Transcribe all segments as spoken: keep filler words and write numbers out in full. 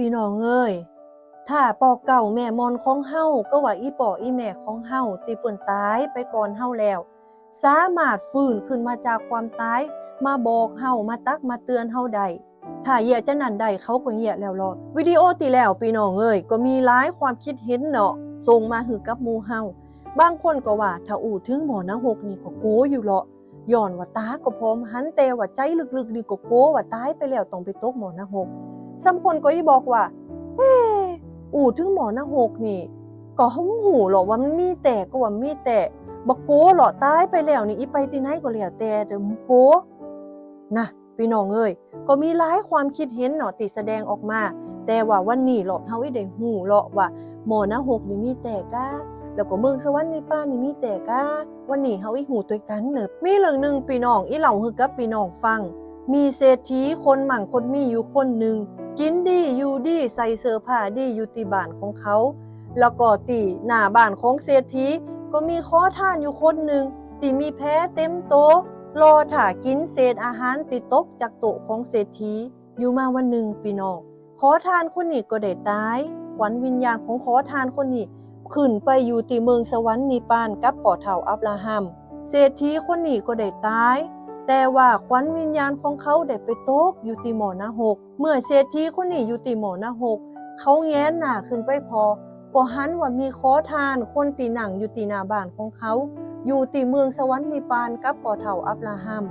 พี่น้องเอ้ย ถ้าป้อเก่าแม่มอนของเฮา ก็ว่าอีป้ออีแม่ของเฮา ที่เปิ้นตายไปก่อนเฮาแล้ว สามารถฟื้นขึ้นมาจากความตาย มาบอกเฮา มาตักมาเตือนเฮาได้ ถ้าเยียะจะนั้นได้ เขาก็เยียะแล้วลอด วิดีโอที่แล้ว พี่น้องเอ้ย ก็มีหลายความคิดเห็นเนาะ ส่งมาหือกับหมู่เฮา บางคนก็ว่าถ้าอู้ถึงหม้อนรกนี่ก็โกอยู่เลาะ ย้อนว่าตาก็พร้อมหัน แต่ว่าใจลึกๆนี่ก็โกว่าตายไปแล้วต้องไปตกหม้อนรก ซางคนก็อีบอกว่า เอ๊ะ อู้ถึงหม้อนรกนี่ ก็หึงหู้หรอกว่ามันมีแต่ ก็ว่ามีแต่ บ่โกหรอก ตายไปแล้วนี่ อีไปที่ไหนก็แล้วแต่ แต่บ่โก นะ พี่น้องเอ้ย ก็มีหลายความคิดเห็นเนาะที่แสดงออกมา แต่ว่าวันนี้ลอดเฮาอีได้ฮู้เลาะว่าหม้อนรกนี่มีแต่กา แล้วก็เมืองสวรรค์นิพพานนี่มีแต่กา วันนี้เฮาอีฮู้ด้วยกันเนาะ มีเรื่องหนึ่งพี่น้องอีเล่าหือกับพี่น้องฟัง มีเศรษฐีคนมั่งคนมีอยู่คนหนึ่ง กินดีอยู่ดี ใส่เสื้อผ้าดีอยู่ที่บ้านของเขา แล้วก็ที่หน้าบ้านของเศรษฐี ก็มีขอทานอยู่คนหนึ่ง ที่มีแพเต็มโต รอถ้ากินเศษอาหารที่ตกจากโต๊ะของเศรษฐี อยู่มาวันหนึ่งพี่น้อง ขอทานคนนี้ก็ได้ตาย ขวัญวิญญาณของขอทานคนนี้ ขึ้นไปอยู่ที่เมืองสวรรค์นิพพานกับป้อเฒ่าอับราฮัม เศรษฐีคนนี้ก็ได้ตาย แต่ว่าขวัญวิญญาณของเขาได้ไปตกอยู่ที่หม้อนรก เมื่อเศรษฐีคนนี้อยู่ที่หม้อนรก เขาแงนหน้าขึ้นไปพ้อ ก็หันว่ามีขอทานคนที่นั่งอยู่ที่หน้าบ้านของเขา อยู่ที่เมืองสวรรค์นิพพานกับป้อเฒ่าอับราฮัม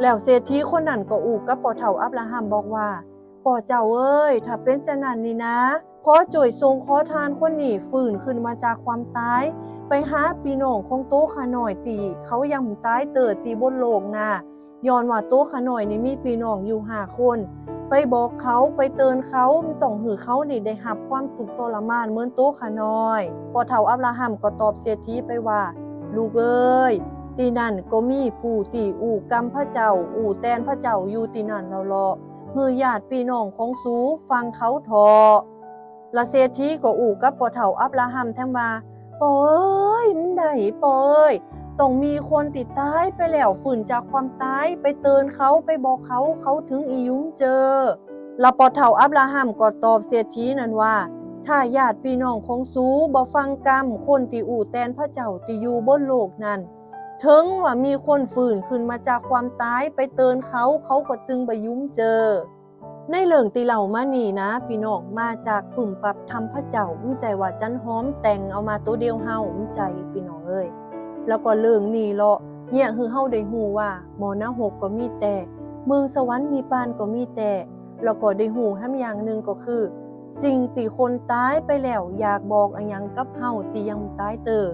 แล้วเศรษฐีคนนั้นก็อู้กับป้อเฒ่าอับราฮัมบอกว่า ป้อเจ้าเอ้ย ถ้าเป็นจะนั้นนี่นะ ขอจ้วยส่งขอทานคนนี้ฟื้นขึ้นมาจากความตาย ไปหาพี่น้องของโตข้าน้อยที่เขายังบ่ตายเติดที่บนโลกนะ ย้อนว่าโตข้าน้อยนี่มีพี่น้องอยู่ห้าคน ไปบอกเขา ไปเตือนเขา มันต้องหื้อเขานี่ได้รับความทุกข์ทรมานเหมือนโตข้าน้อย ป้อเฒ่าอับราฮัมก็ตอบเศรษฐีไปว่า ลูกเอ้ย ที่นั่นก็มีผู้ที่อู้กำพระเจ้า อู้แตนพระเจ้าอยู่ที่นั่นแล้วเลาะ หื้อญาติพี่น้องของสูฟังเขาเถาะ และเศรษฐีก็อู้กับป้อเฒ่าอับราฮัมแถมว่า ป้อเอ้ย มันได้ ป้อเอ้ย ต้องมีคนที่ตายไปแล้วฟื้นจากความตาย ไปเตือนเขา ไปบอกเขา เขาถึงอียุ้มเจอ แล้วป้อเฒ่าอับราฮัมก็ตอบเศรษฐีนั่นว่า ถ้าญาติพี่น้องของสูบ่ฟังกำคนที่อู้แตนพระเจ้าที่อยู่บนโลกนั้น ถึงว่ามีคนฟื้นขึ้นมาจากความตาย ไปเตือนเขา เขาก็ตึงบ่ยุ้มเจอ ในเรื่องที่เล่ามานี่นะ พี่น้อง มาจากปึ้มปับธรรมพระเจ้า บ่ใจ้ว่าจันหอมแต่งเอามาโตเดียวเฮา บ่ใจ้ พี่น้องเอ้ย แล้วก็เรื่องนี้เลาะ เยียะหื้อเฮาได้ฮู้ว่าหม้อนรกก็มีแต่ เมืองสวรรค์นิพพานก็มีแต่ แล้วก็ได้ฮู้แถมอย่างหนึ่งก็คือ สิ่งที่คนตายไปแล้วอยากบอกอะหยังกับเฮาที่ยังบ่ตายเติบ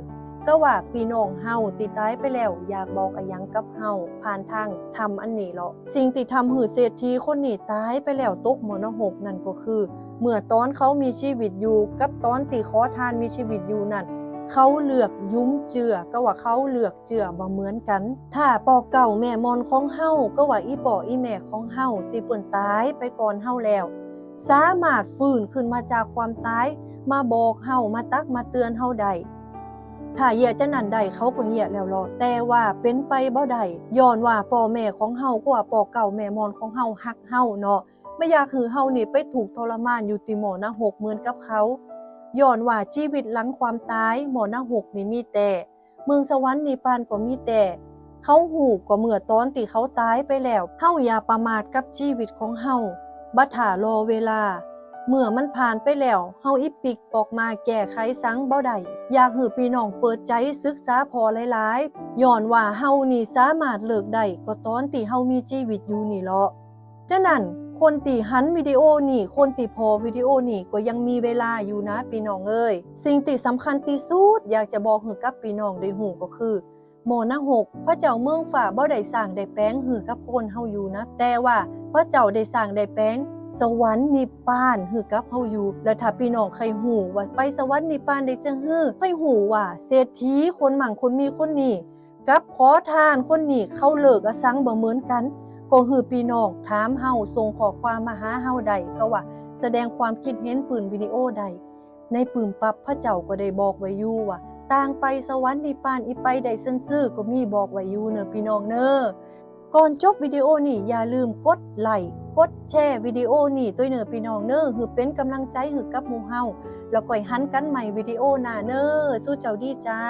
ก็ว่าพี่น้องเฮาที่ตายไปแล้วอยากบอกอะหยังกับเฮาผ่านทางธรรมอันนี้เลาะ สิ่งที่ทำหื้อเศรษฐีคนนี้ตายไปแล้วตกหม้อนรกนั่นก็คือ เมื่อตอนเขามีชีวิตอยู่กับตอนที่ขอทานมีชีวิตอยู่นั่น เขาเลือกยุ้มเจือ ก็ว่าเขาเลือกเจือบ่เหมือนกัน ถ้าป้อเก่าแม่มอนของเฮา ก็ว่าอีป้ออีแม่ของเฮาที่เปิ้นตายไปก่อนเฮาแล้ว สามารถฟื้นขึ้นมาจากความตาย มาบอกเฮา มาตักมาเตือนเฮาได้ ถ้าเยียะจะนั้นได้ เขาก็เยียะแล้วลอด แต่ว่าเป็นไปบ่ได้ ย้อนว่าป้อแม่ของเฮา ก็ว่าป้อเก่าแม่มอนของเฮาฮักเฮาเนาะ บ่อยากหื้อเฮานี่ไปทุกข์ทรมานอยู่ที่หม้อนรกเหมือนกับเขา ย้อนว่าชีวิตหลังความตาย หม้อนรกนี่มีแต่ เมืองสวรรค์นิพพานก็มีแต่ เขาฮู้ก็เมื่อตอนที่เขาตายไปแล้ว เฮาอย่าประมาทกับชีวิตของเฮา บ่ถ่ารอเวลา เมื่อมันผ่านไปแล้ว เฮาอีปิกปอกมาแก้ไขสังบ่ได้ อยากหื้อพี่น้องเปิดใจศึกษาพ้อหลายๆ ย้อนว่าเฮานี่สามารถเลิกได้ก็ตอนที่เฮามีชีวิตอยู่นี่เลาะ ฉะนั้นคนที่หันวิดีโอนี้ คนที่พ้อวิดีโอนี้ก็ยังมีเวลาอยู่นะพี่น้องเอ้ย สิ่งที่สำคัญที่สุดอยากจะบอกหื้อกับพี่น้องได้ฮู้ก็คือ หม้อนรก พระเจ้าเมืองฟ้าบ่ได้สร้างได้แปลงหื้อกับคนเฮาอยู่นะ แต่ว่าพระเจ้าได้สร้างได้แปลงสวรรค์นิพพานหื้อกับเฮาอยู่ และถ้าพี่น้องใค่ฮู้ว่าไปสวรรค์นิพพานได้จั่งหื้อ ใค่ฮู้ว่าเศรษฐีคนมั่งคนมีคนนี้ กับขอทานคนนี้เขาเลือกอะสังบ่เหมือนกัน ก็หื้อพี่น้องถามเฮา ส่งข้อความมาหาเฮาได้ ก็ว่าแสดงความคิดเห็นปื้นวิดีโอได้ ในปึ้มปับพระเจ้าก็ได้บอกไว้อยู่ว่า ต่างไปสวรรค์นิพพานอีไปได้ซื่อๆ ก็มีบอกไว้อยู่เนาะพี่น้องเนาะ ก่อนจบวิดีโอนี้อย่าลืมกดไลค์ กดแชร์วิดีโอนี้ตัวยเน้อพี่น้องเน้อ หือเป็นกำลังใจหือกับหมู่เฮา แล้วก่อยหันกันใหม่วิดีโอหน้าเน้อ สู้เจ้าดีเจ้า